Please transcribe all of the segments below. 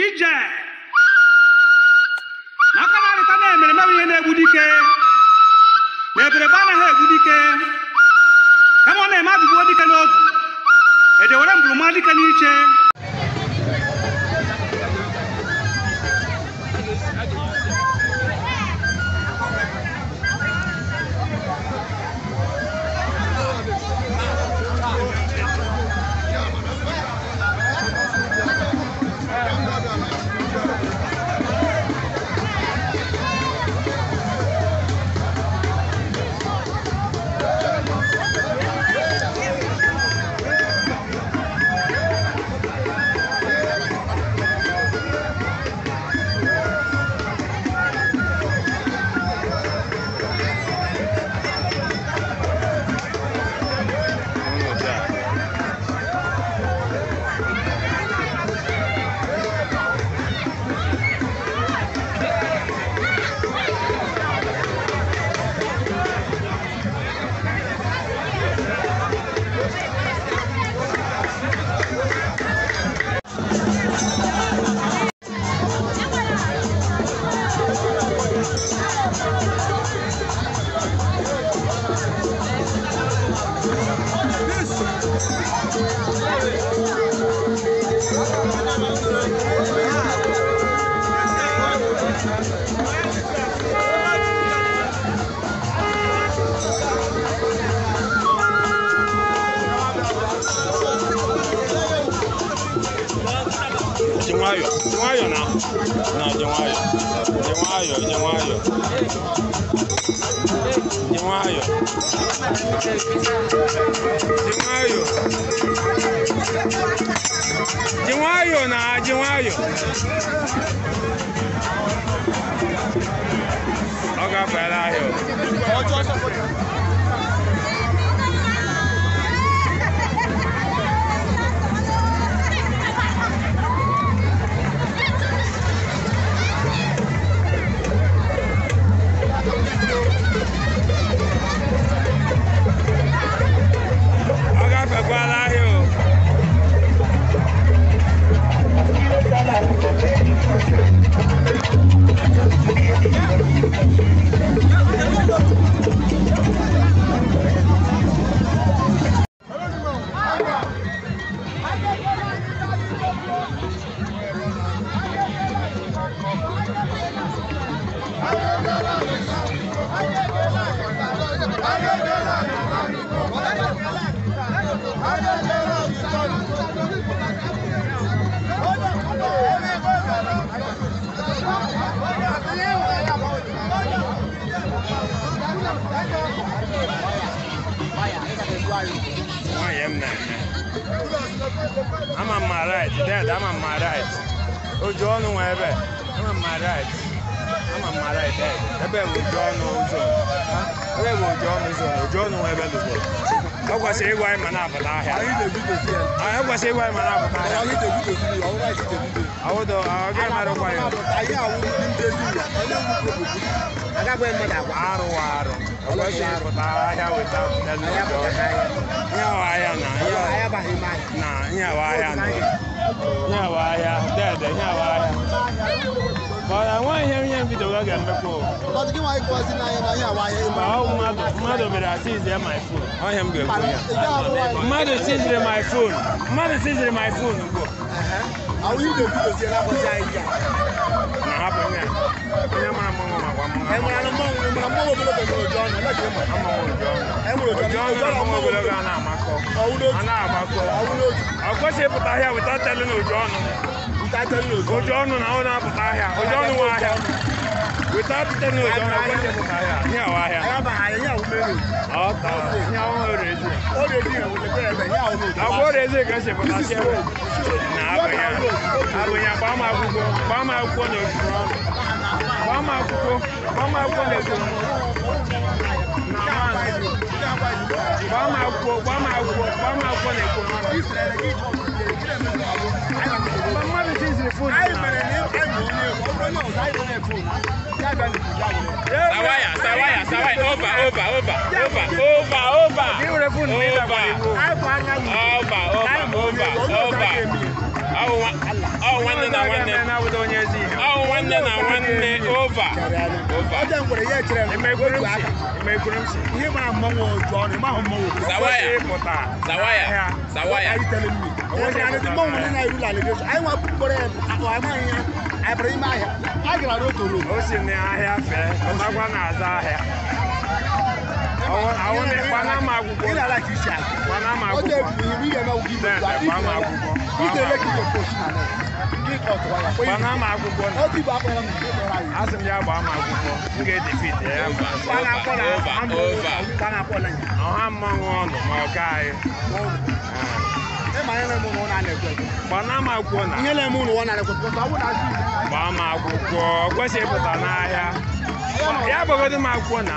Ije na aka na-arịta na-emereme bụ ihe na-egbu dike na eberebe anaghị egbu dike kama ọ na-eme abụgbuo dike n'ogu ejewere mgburuma dike n'iche. Nwayọ na na dị nwayọ dị nwayọ dị nwayọ dị nwayọ dị nwayọ dị nwayọ na dị nwayọ. Ọ gafeela ahịa. I'm on my right, Dad. I'm on my right. Ojo ọnụ nwa ebe. I'm on my right. I'm on my right, Dad. Ebe bụ ojo ọnụ zone. Ebe bụ ojo ọnụ zone. Ojo ọnụ nwa ebe lụgo. Ọ kwesịrị ịgwa anyị ma na-apụta ahịa. Ọ kwesịrị ịgwa anyị ma na-apụta ahịa. Awụdọ, ọ ga-emerụkwa ya. Arụ arụ. Ọ kwesịrị ịpụta ahịa weta ihe ahịa na na ihe ahịa na ihe ahịa dede ihe ahịa. Mana nwa ihe mbido ga ga-emekwa. Ma ọ mmadụ mere seize my phone. Ọ ihe m ga-ekwu ya. Mmadụ seizere my phone. Mmadụ seizere my phone ugbu a. Na hapụ ya. Onye mara mmanwụ makwa mmanwụ. Ojo ọnụ na mmanwụ ogologo a na-amakọ. A na-agbakọ. Ọ kwesịghị ịpụta ahịa without telling ojo ọnụ. Ojo ọnụ na ọ na-apụta ahịa. Ojo ọnụ nwe ahịa. Without telling ojo ọnụ, ọ kwesịghị ịpụta ahịa. Ihe awa ahịa. Ọ taa. Ihe ahụ ọrụ ezi. Agwa ọrụ ezi ka esi pụta si ebe. Na abụ ya. Abụ ya gbaa m akwụkwọ. Gbaa m akwụkwọ na ojo ọnụ. Gbaa m akwụkwọ. Gbaa m akwụkwọ na ojo ọnụ. Gbaa m akwụkwọ. Gbaa m akwụkwọ. Gbaa m akwụkwọ na ekwo. Mmadụ siziri fon. Sawaya, sawaya, sawaya, over, over, over, over, over, over, over, over, over, over, over. Ọ nwanne na nwanne. na nwanne over. Ihe mara mmanwụ otu ọnụ, ịma ahụ mmanwụ. Zawaya. Zawaya. Zawaya. Are you telling me? Mmanwụ ndị na-erula allegation. Anyị nwa kpọrọ ya akụ amaghị ya. Anyị bara ime ahịa. Anyị gara n'otu road. O si n'ahịa fee, pụtakwa n'azụ ahịa. Ị na-ala ka isi ala. Gbana m Ọ dị akwụkwọ. ebu ihe ị ga-eme wụ gị Gbaa m akwụkwọ. Ị ga-ele ka ị ga-epost na net. Gị kọtụwa ya. Gbana m akwụkwọ na. Otu igbo akpọrọ m nke kpọrọ anyị. Asị m ya gbaa m akwụkwọ. M ga-edefit ya. Gbana akwụkwọ na Over, over. Gbana akwụkwọ na ya. Ọha mmanwụ ọnụ ma ọ ka anyị. Ịma ihe na-eme ụlọ na-ekwe. Gbana m akwụkwọ na. Ihe na-eme ụlọ na-ekwe. Because ọ bụrụ na asị Gbaa m akwụkwọ. Ọ kwesịghị ịpụta n'ahịa. Ya gbagodo m akwụkwọ na.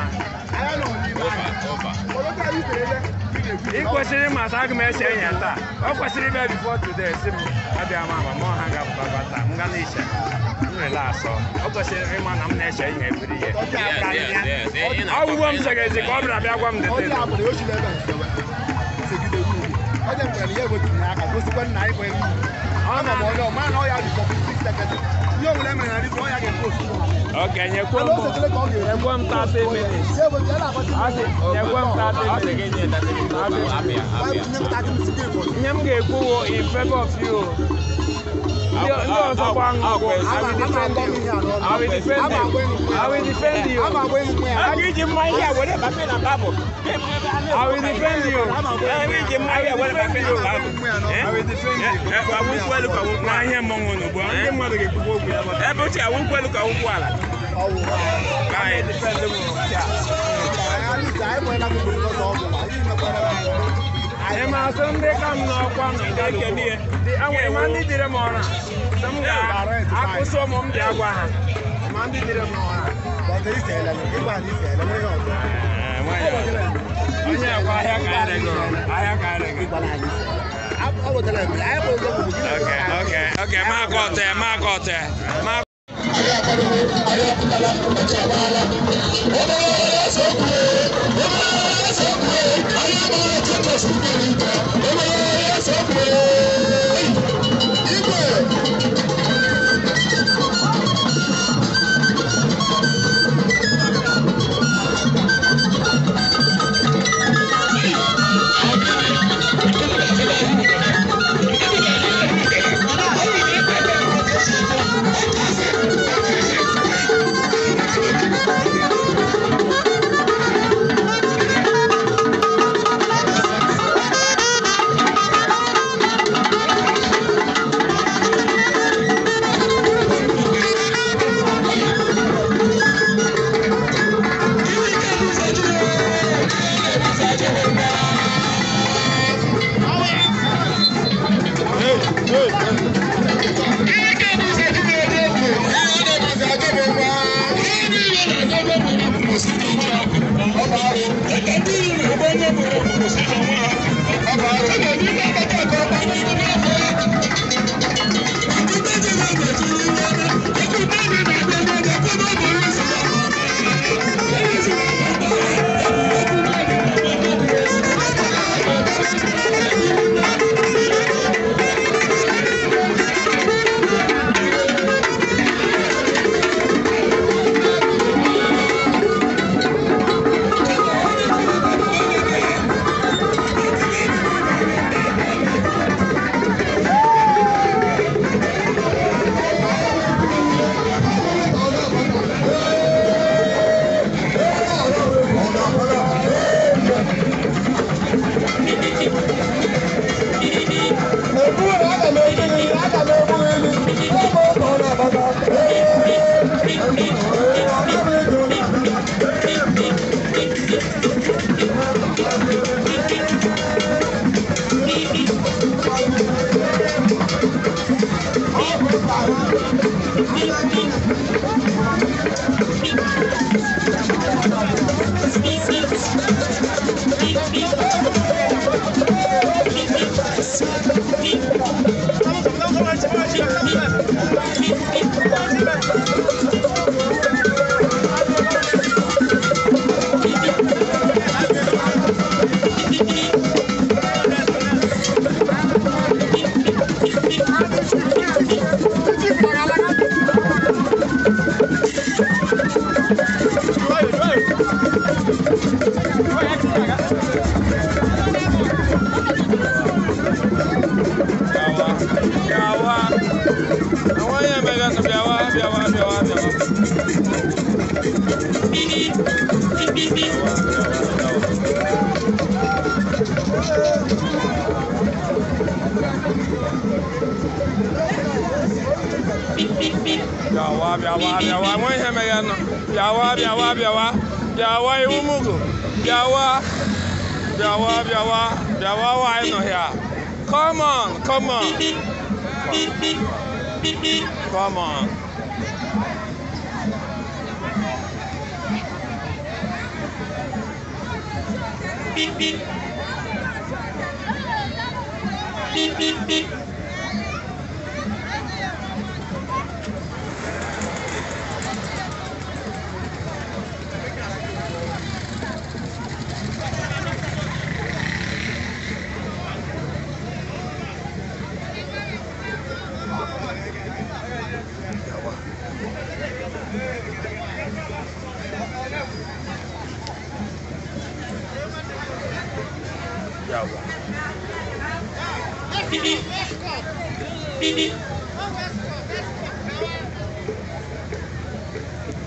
ahịa nọ n'ime ahịa. Over. Ọlọ́dún ayé ìbẹ̀rẹ̀ lẹ́. Ị kwesịrị ịma sị aga m ese enyi ya taa. Ọ kwesịrị ịbịa before today sị m abịa m ama ma ọha ga-apụtakwa taa. M ga na-eche. M relax ọ. Ọ kwesịrị ịma na m na-eche ihe ebiri ihe. Yes, yes, yes. Ọ gwụgwọ m sere ezi ka ọ bịara bịa gwa m Ọjọ́ dete. àbúrò yóò ṣílẹ̀ ẹ̀bẹ̀ ìṣẹ̀wẹ̀. Ṣègide wúwo. Ọjọ́ ìpẹ̀lẹ̀ ni yẹ́ ìwé tìǹyà aka gosikwa nna anyị kwere iwu. Ama m onye ọma na ọ ya dị kọmputa sekretịrị. Ihe ọbụla emere na redio, ọ ya ga-ekwu osu. Okay, nyekwa m Ala o sekele ka ọ ga-ere. nyekwa m 30 minutes. Ya bụ, ya na-akpọchi Asị, nyekwa m 30 minutes. Abịa, abịa. Nye m 30 minutes gị bụ. Ihe m ga-ekwu wụ in favor of you. Ndị ọzọ kwa ṅụkwụ. I will defend you. I will defend you. I will defend you. Ama agba enyi ya. A ga-eji mmanya a were bafe na babụ. I will defend you. A ga-eji mmanya a were bafe na babụ. I will defend you. Awụkwụ elu ka awụkwụ Na ala. ihe mmọnwụ n'ugbu a, ndị mmadụ ga-ekwukwa okwu ya maka. Ebe ochie awụkwụ elu ka awụkwụ ala. Ọwụ. Ka anyị Defend m. Anyị anyị nwere na mgbe ọzọ ọ bụla. Anyị mekwara Ị ma asị ndị ka m n'ọkwa nọ nga Ekele ya. Dị enwere ma ndị dịrị m ọrụ a. Sị m ga-akwụsị ụmụ m bịa gwa ha. Ma ndị dịrị m ọrụ a. Bọ̀dé ìṣẹ̀lẹ̀ ịgwa na ìṣẹ̀lẹ̀ nwere ihe ọzọ. Onye agwa ahịa ka anyị regoro. Ahịa ka anyị regoro. Ịgwa na anyị ìṣẹ̀lẹ̀. Ọ wetara eme, anyị bụ ụzọ bụ gị. Okay, okay, okay. Ma akọte, ma akọte. Ma Thank you. Bịawa, bịawa, bịawa, nwe ihe meghe nọ. Bịawa, bịawa, bịawa, bịawa, iwu mugu. Bịawa, bịawa, bịawa, bịawa, nwaanyị nọ ya. Come on, come on. Come on. Bịawa.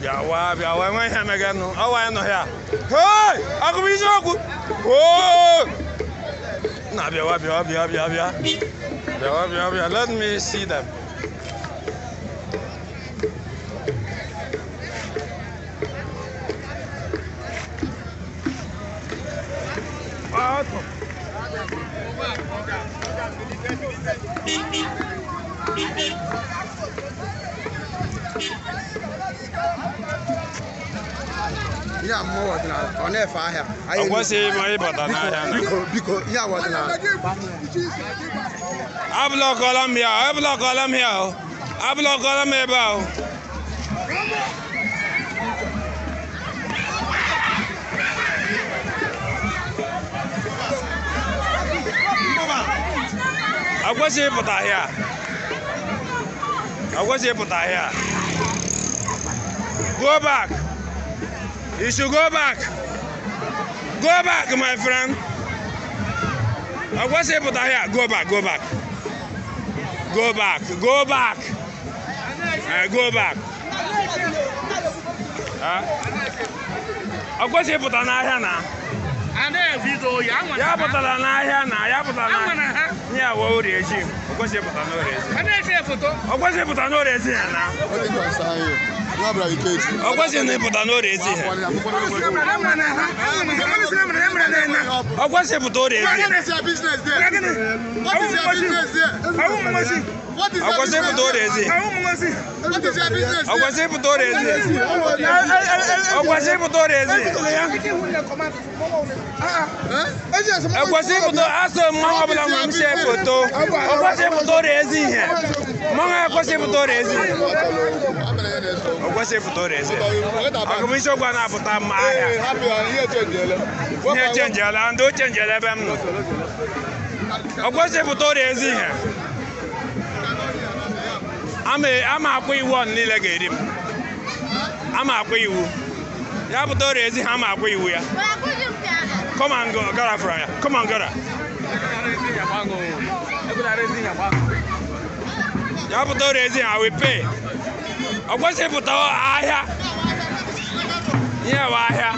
Bịawa, bịawa, enwe ihe meghe nụ. Ọ nwaanyị nọ ya. Hey! Akụbụ isiokwu! Oh! Na bịawa, bịawa, bịa, bịa, bịa. Bịawa, bịa, bịa. Let me see them. Ọtọ. Ihe a mmụọ ọdịnala, ọ na-efe ahịa. Ọ kwesịghị ịma ịbata n'ahịa na. Biko, biko, ihe a ọdịnala. Ablọkọla m ya, ablọkọla m ya o. Ablọkọla m ebe a o. Ọ kwesịghị ịpụta ahịa. Ọ kwesịghị ịpụta ahịa. Go back. You should go back. Go back, my friend. Ọ kwesịghị ịpụta ahịa. Go back, go back. Go back, go back. Go back. Ọ kwesịghị ịpụta n'ahịa na. Ya pụtara n'ahịa na, ya pụtara n'ahịa. Nye ya wee orie echi. Ọ kwesịghị ịpụta n'orie ezi. Ọ kwesịghị ịpụta n'orie ezi ya na. Ọ kwesịghị na ịpụta n'orie ezi ya. Ọ kwesịghị ịpụta orie ezi. Ọ kwesịghị ịpụta orie ezi. Ọ kwesịghị ịpụta orie ezi. Ọ kwesịghị ịpụta orie ezi. Ọ kwesịghị ịpụta asọ mmanwụ ọbụla nwere msi foto. Ọ kwesịghị ịpụta orie ezi ihe. Mmanwụ ekwesịghị ịpụta orie ezi. Ọ kwesịghị ịpụta orie ezi. Ọgụbụ isiokwu a na-apụta mma ahịa. Ihe chenjiela, ndị o chenjiela ebe m nọ. Ọ kwesịghị ịpụta orie ezi ihe. Ama akwụ iwu ọ niile ga-eri m. Ama akwụ iwu. Ya pụta orie ezi ha, ama akwụ iwu ya. Come and go, gara from ya. Come on, gara. Ya pụta orie ezi ha, we pay. Ọ kwesịghị ịpụta ahịa. Ihe wa ahịa.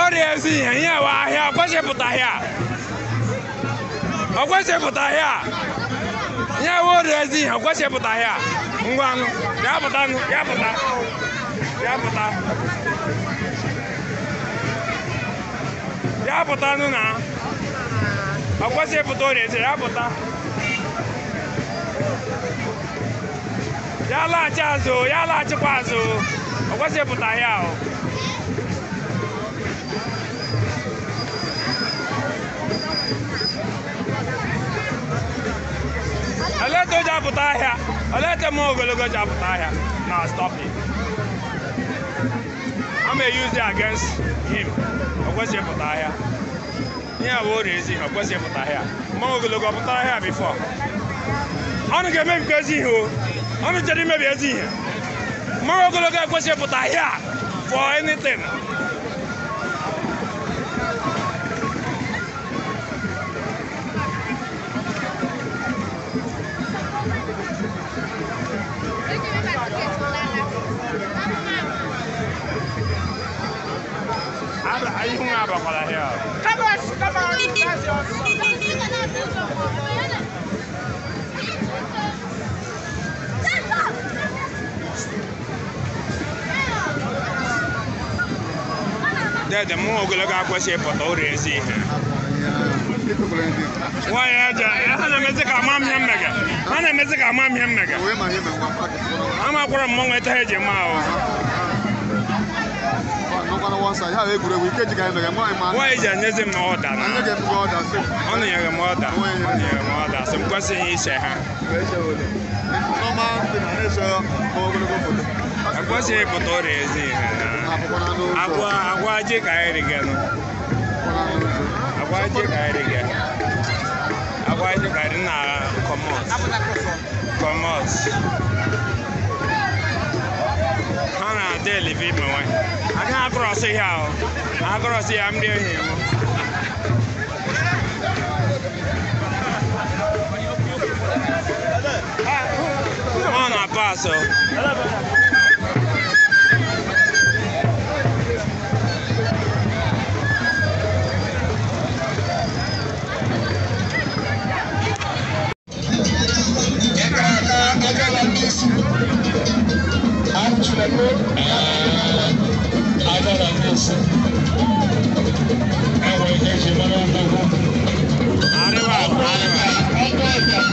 Orie ezi ihe, ihe wa ahịa. Ọ kwesịghị ịpụta ahịa. Ọ kwesịghị ịpụta ahịa. Ihe wa orie ezi ihe, ọ kwesịghị ịpụta ahịa. Ngwa nụ, ya pụta nụ, ya pụta. Ya pụta. Ya pụta nụ na. Ọ kwesịghị ịpụta orie ezi, ya pụta. Ya laghachi azụ, ya laghachikwa azụ. Ọ kwesịghị ịpụta ahịa o. Olee o ji apụta ahịa? Olee etu mma ogologo ji apụta ahịa? Na stop it. I'm gonna use it against him. Ọ kwesịghị ịpụta ahịa. Ihe a bụ orie ezi ihe, ọ kwesịghị ịpụta ahịa. Mma ogologo ọ pụtara ahịa before. Ọnụ ga-emebikwa ezi ihe o. Ọnụ chere imebi ezi ihe. Mma ogologo ekwesịghị ịpụta ahịa for anything. Ihu m abakwala ahịa. Come on, that's yours. Dede mụ ogologo akwesịghị ịpụta ụrụ ezi ihe. Nwaanyị aja, ha na-emezi ka ama m ihe mmega. Ha na-emezi ka ama m ihe mmega. Amakwara m mmọnwụ etu ha eji ma ahụ. Nwaanyị ji enyezi m ọda na. Ọ na-enyere m ọda. Ọ na-enyere m ọda. Sị m kwesịghị ise ha. Ekwesịghị ịpụta ụrụ ezi ihe na. Agwa ji ka anyị riganụ. Agwa ji ka anyị riga. Agwa ji ka anyị na kọmọt. Kọmọt. Ha na-adị elive ime nwaanyị. Aga akụrọsị ya ahụ. Akụrọsị ya ndị enyi m. Ọ na-apasụ. Arriba, arriba.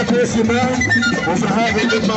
Ọkụ esi mee ụzọ ha dị mma.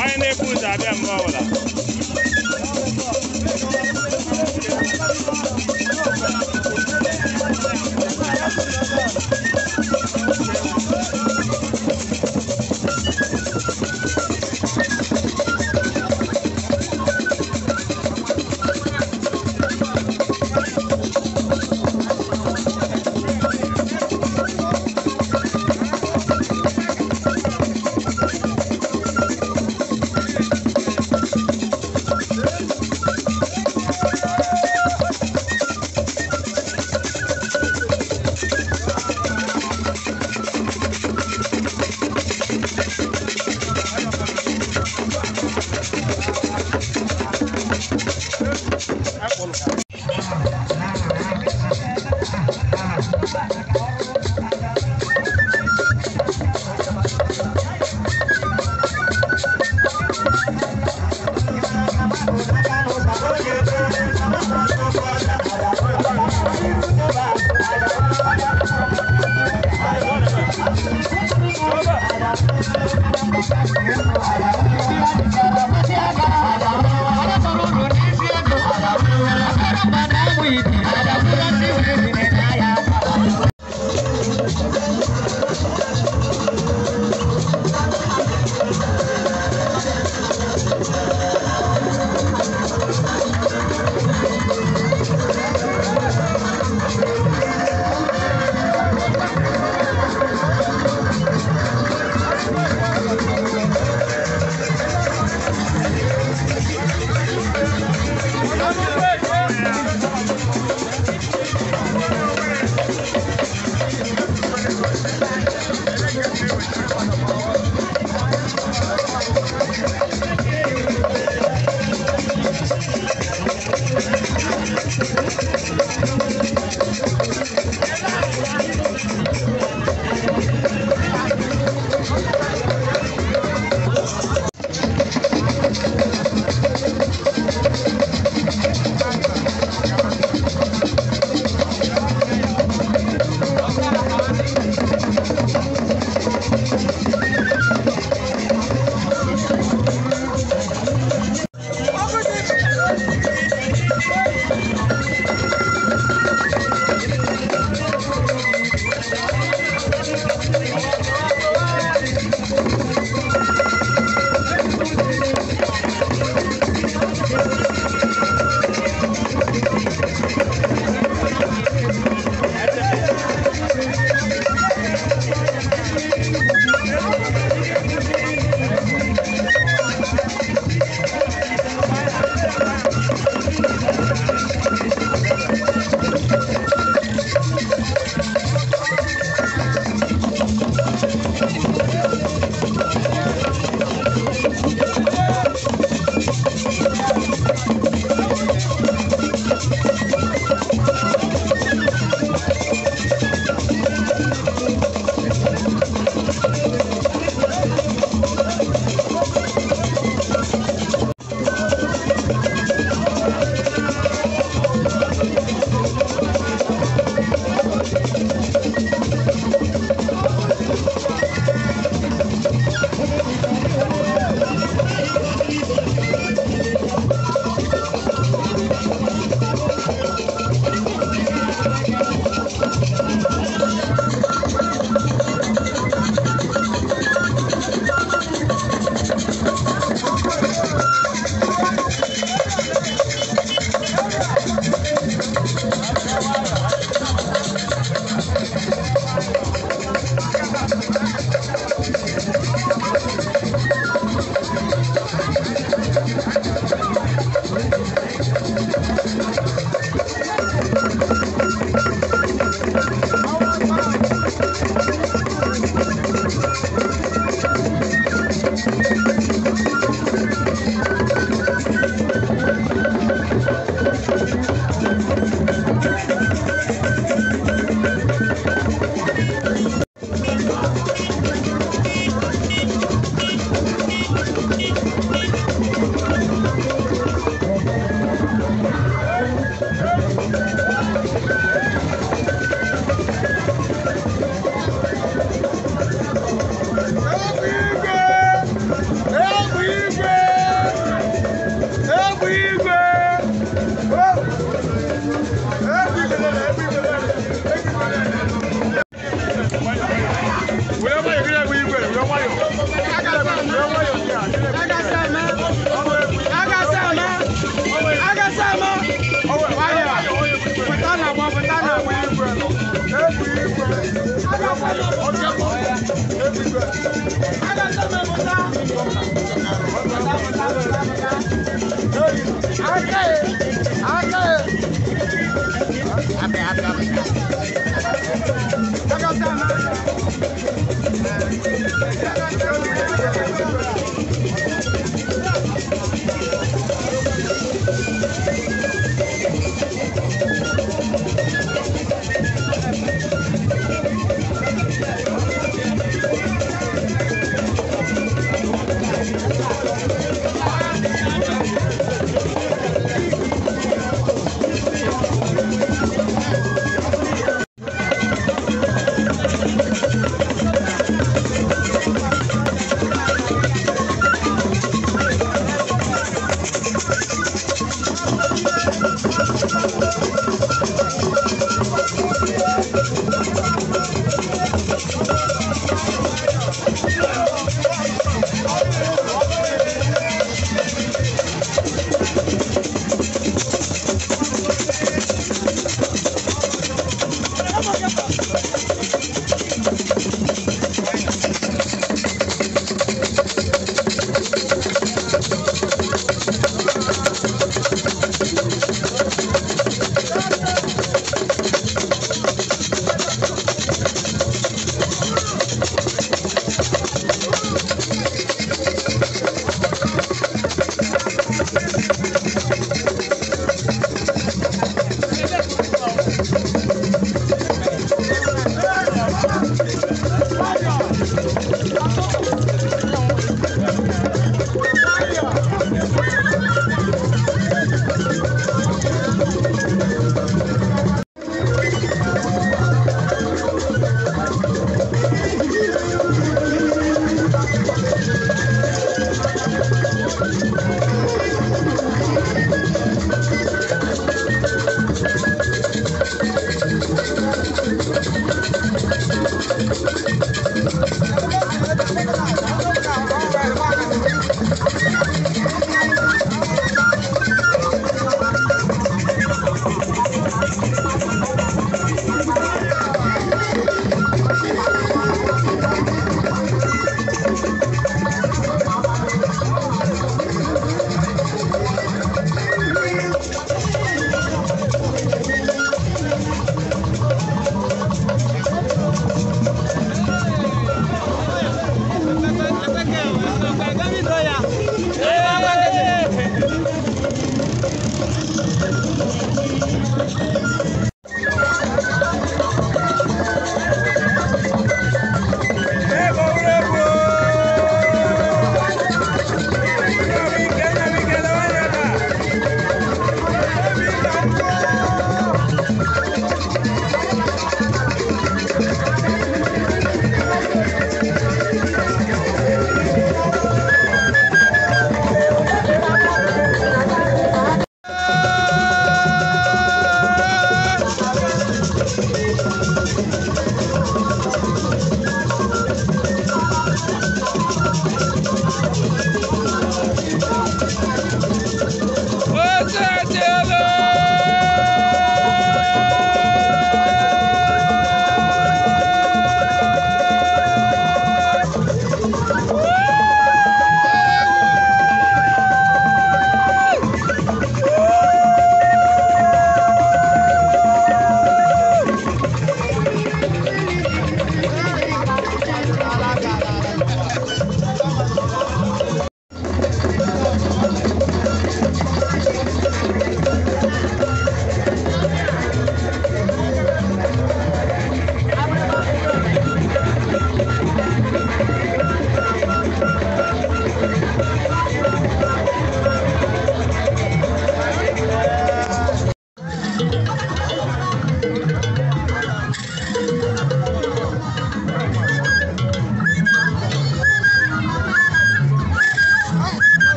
Onye na-ebu ụzọ abịa mgbe ọbụla.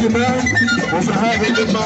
si mee ụzọ ha dị mma.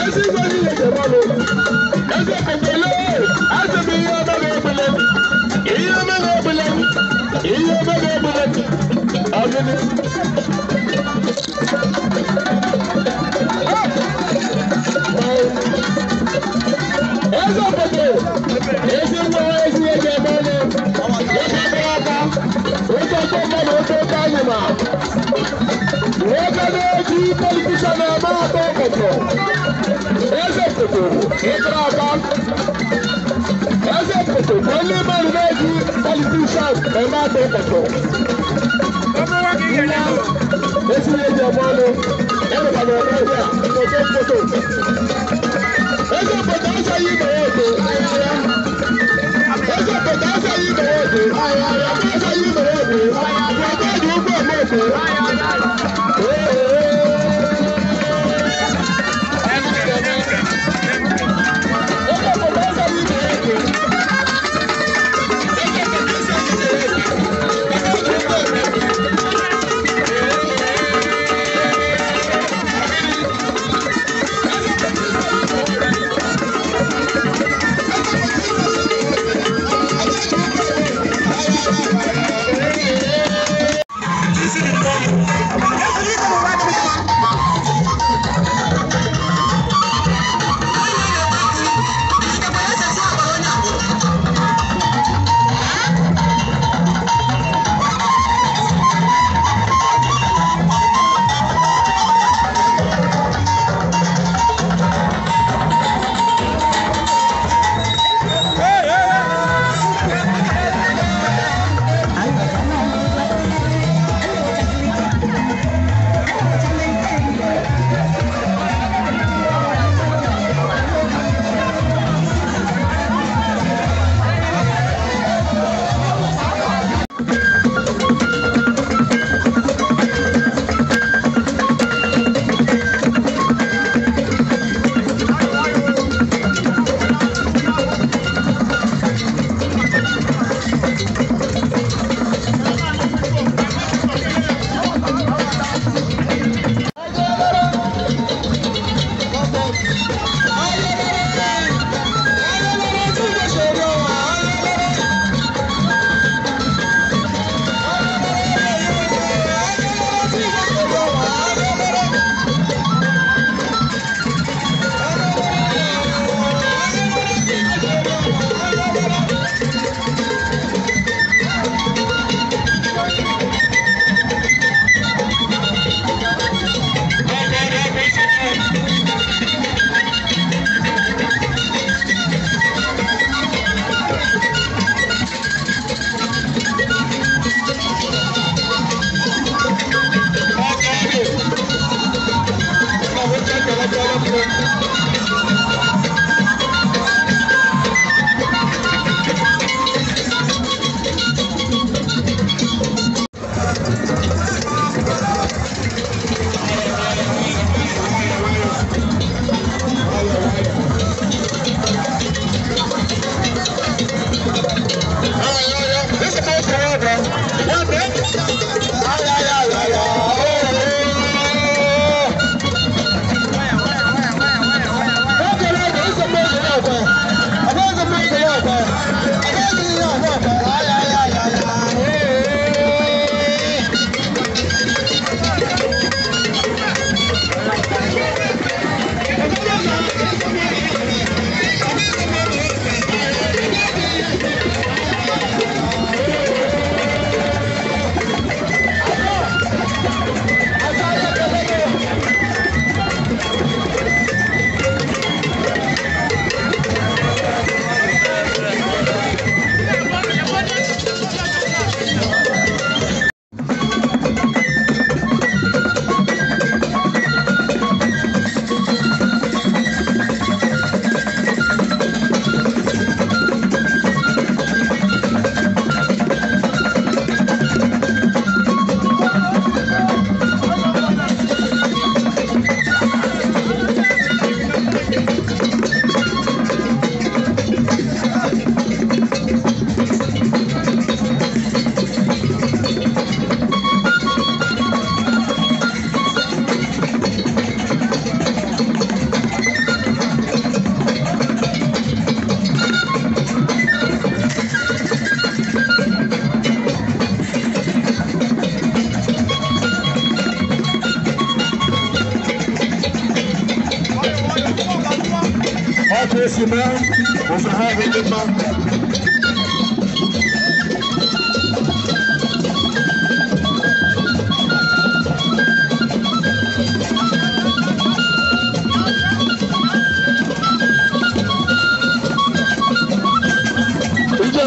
Ezi igwe niile ga-agbalụ. Eze obodo eze bụ ihe ọma na-egbule m. Ihe ọma na-egbule m. Ihe ọma na-egbule m. Ọgịnị. Eze obodo ezi nwa ezi ihe ga-eme ọnụ. Nwoke akara aka. Nwoke ọkpọ mmadụ oke oke anyị ma. Nwoke na-eji politishan eme atọ ọkọtọ. Eze obodo ịkara aka. Eze obodo bụ onye mmadụ na-eji politishan eme atọ ọkọtọ. Ezi ihe eji eme ọnụ. Emekwana eme ihe a. Foto foto. Eze obodo azaghị ime ya odo. Eze obodo azaghị ime ya odo. Azaghị ime ya odo. Foto dị ụgbọ eme odo. Eze obodo azaghị ime ya odo. Eze obodo azaghị ime ya odo. Foto dị ụgbọ eme odo. Ọ ka esi mee ụzọ ha bụ ndị mma. Ije.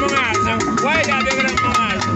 Mmanwụ azụ. Why ji abịagara mmanwụ azụ?